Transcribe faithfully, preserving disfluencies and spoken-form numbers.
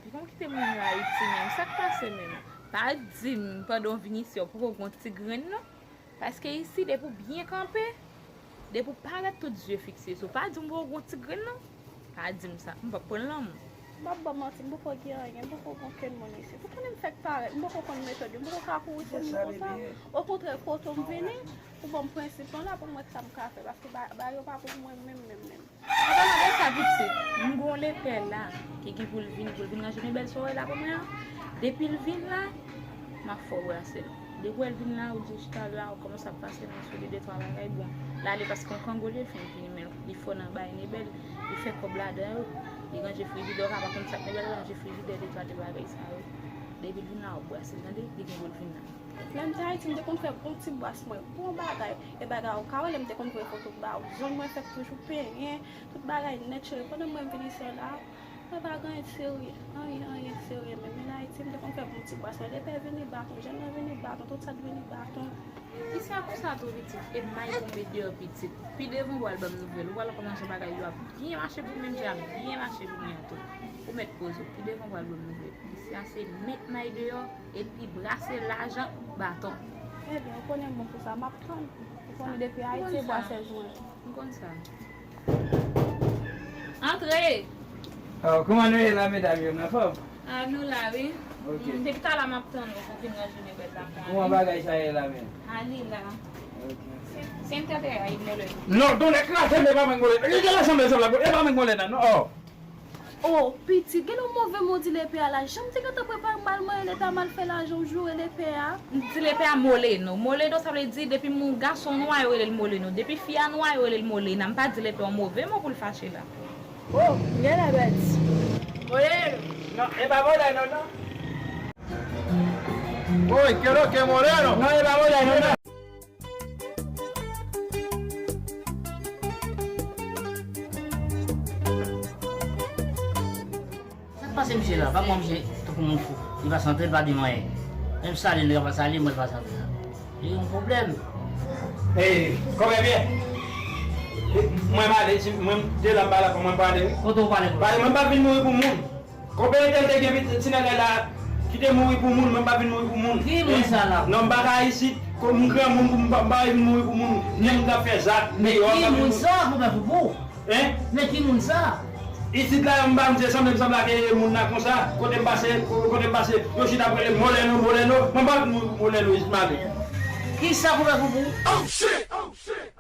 Kòman kite moun yo Ayiti menm? Sa k pase menm? Pa di m pandan w vin isi a, w poko gon ti grenn non. Paske isi, depi w byen kanpe, depi w parèt tout zye fikse sou w, pa di m poko gon ti grenn non. Pa di m sa, m p ap pran l nan men w. M p ap ba w manti, m poko gen anyen, m poko gen okenn moun isi. Ou konnen m fèk parèt, m poko konn metòd yo, m poko ka kouri sou moun konsa. Okontrè, kote w m vini, ou ban m prensip lan la pou m wè sa m ka fè, paske ba-, bagay yo pa pou mwen menm, menm, menm. An palan de sa, pitit, m gon lepè la ki gen pou l vini, pou l vin ranje mebèl sa w wè la pou mwen an. Depi l vin la, m ap fè w brase l. Depi w wè l vin la, ou di w chita la, ou kòmanse ap pase men sou li de twa bagay, bon, l ale paske yon kango li ye, l fenk vini, men li fò nan bay mebèl, li fè kòb ladan yo, li ranje frijidè, ou ka pa konn sa k mebèl, li ranje frijidè, de twa de bagay sa yo. Depi l vin la, w ap brase l, tande, li gen pou l vin la. Lè m te Ayiti, m te konn fè bon ti bwas mwen, bon bagay. E bagay ou ka wè lè m te konn voye foto ba ou. Zong mwen fèk toujou penyen, tout bagay nèt, cheri. Pandan mwen vin isi a la, mwen pa gen anyen de serye, anyen, anyen de serye menm. Men Ayiti, m te konn fè bon ti bwas mwen. Lepè vini baton, jèn nan vini baton, tout sa t vini baton. Isi a konsa tou pitit, e m ay tonbe deyò pitit. Pi devan w al ban m nouvèl, ou al kòmanse bagay yo ap byen mache pou mwen, menm jan ap byen mache pou mwen an tou. Ou mèt poze w, pi devan w al ban m nouvèl. Isi a se mèt may deyò, epi brase lajan baton. Ebyen, ou konnen m bon pou sa, m ap tann. Ou konnen depi Ayiti, bwasèz mwen. M konn sa. Antre! Oh, kòman nou ye la, medam yo? Nan fòm? Ah, nou la, wi. Ok. Mm, depi talè m ap tann ou pou vin ranje mebèl la pou mwen. Kòman bagay sa ye la menm? Ah, li la. Ok. Se, se entètè a, ignore. Non, tonnè kraze m, e pa mwen k mole. Gade, gade sanble, sanble, e pa mwen k mole nan, non. Oh. Oh, pitit, gen yon move mo di lepè a la. Jan m te gentan prepare m al manyen lepè a, m al fè lajan, w joure lepè a. M di lepè a Moleno. Moleno, sa vle di, depi moun gason nwa, yo rele l Moleno. Depi fi a nwa, yo rele l Molena. M pa di lepè yon move mo pou l fache la. Oh, genlè bèt. Moleno. Non, e pa Moleno, non. Oy, kelo ke Moleno. Non, e pa Moleno, non. Sa k pase misye la? Pa mwen misye tankou moun fou. Li pa santre, li pa di m anyen. Menm salye nou, yo pa salye mwen, li pa santre. Li yon pwoblèm. Ey, konbyen byen? Mwen pale, si mwen de la m pale, mwen pale, wi. Kote w pale pou? Pale, mwen pa vin mouri pou moun. Konbyen tan te gen pitit ti nènè la ki te mouri pou moun, mwen pa vin mouri pou moun. Ki moun sa la? Non, m pa ka isit, ko-, m granmoun pou m pa, m pa vin mouri pou moun. Ni moun k ap fè zak, men ki moun sa, konbyen pou pou? Hein? Men ki moun sa? Isit la, m pa m se sanble, m sanble ak moun la konsa. Kote m pase, ko-, kote m pase, yo chita ap rele Moleno, Moleno. Mwen pa vin mouri pou Moleno, isit m ale. Kisa konbyen pou pou? Oh shit! Oh shit!